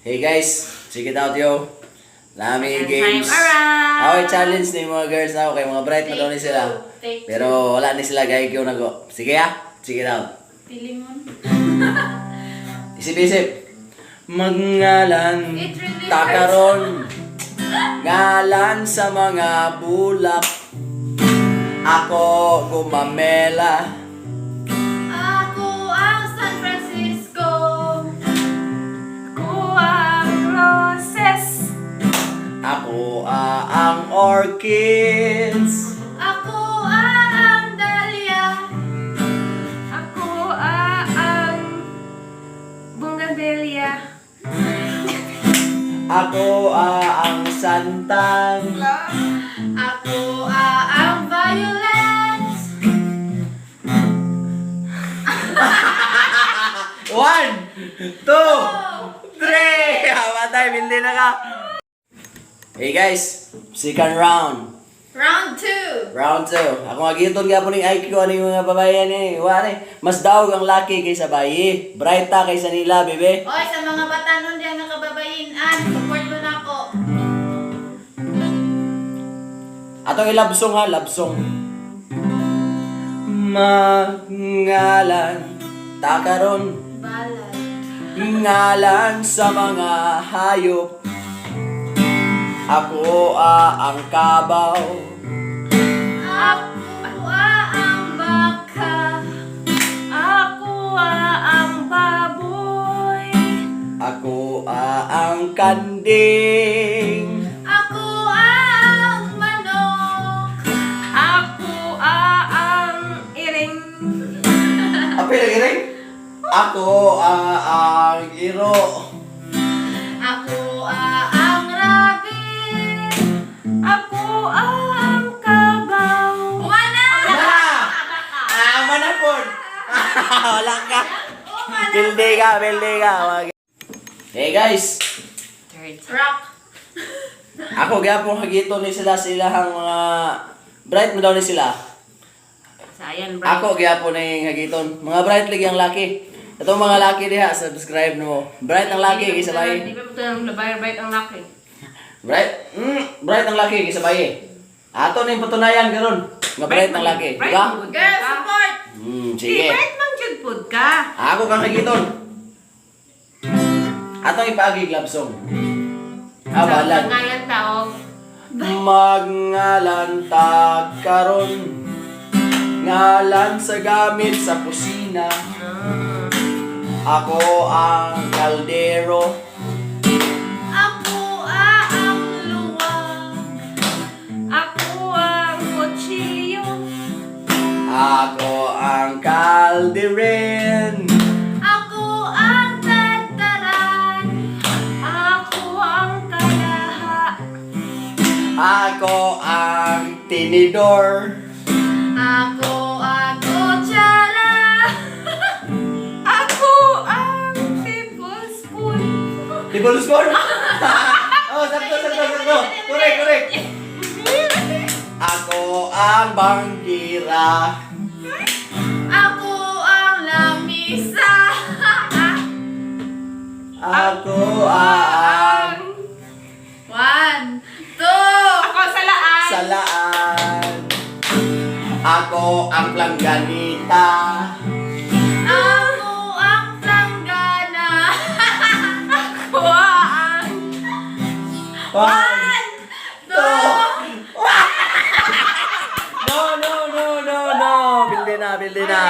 Hey guys, check it out, yo. Lami Second games. time around. Ako challenge ni mga girls ako kay mga bright na daw ni sila. Take two. Pero wala ni sila gay ko nago. Sige ah, check it out. Pili mo. Isip-isip. Magngalan It really takaron. Ngalan sa mga bulak. Ako gumamela. Ako ang San Francisco. Ako ang roses. Ako ang orchids. Ako ang Dahlia. Ako ang bougainvillea. Ako ang santan. Ako ang violence. One, two, three! Matay, bildi na ka. Hey guys, second round. Round 2. Round 2. Ako nga giton gapon ning IQ ani mga babae ni. Wa ni. Mas daog ang laki kaysa bayi. Bright ta kaysa nila, bebe. Oy, sa mga batanon diyan nga kababayinan, support mo na ako. Atong i-love song ha, love song. Mangalan ta karon, Balad. ngalan sa mga hayop. Ako ang kabaw. Ako ang baka. Ako ang baboy. Ako ang kanding. Ako ang manok. Ako ang iring. Apil ang iring? Ako ang iro. Ako ang rabbit. Ako ang kabaw. Wala! Na! Ah, manapon! Wala ka. Bildi ka, bildi ka. Hey guys, Third. Rock. ako gyapon hagito ni sila sa ilahang mga bright mo daw ni sila. Sayan, bro. Ako gyapon ni hagiton. Mga bright lagi ang laki. Itong mga laki diha, subscribe no. Bright ang laki kaysa Di bayi. ba ito ang labay, bright ang laki? Bright? Bright ang laki kaysa bayi. Ato ning patunayan karon. Nga bright ang laki, di Bright ba? man gud Girl, ka. support! Di, Sige. bright man jud pud ka. Ako kang hagiton. Atong ipaagi love song. Ah, balad. Sa ngalan taog. Magngalan ta karon. Ngalan sa gamit sa kusina. Ako ang kaldero. Ako ang luwag. Ako ang kutsilyo. Ako ang kalderin. Ako ang tataran. Ako ang kalaha. Ako ang tinidor. Ako ang kutsara. Ako ang tablespoon. Tablespoon? Oh, sakto, sakto, sakto. Correct, correct. Ako ang bangkira. Ako ang lamisa. Ako ang One, two. Ako sa laan. salaan. Ako ang plangganita. Ako ang planggana. Ako ang One, Two. No, no, no, no, no. Bildi na, bildi na.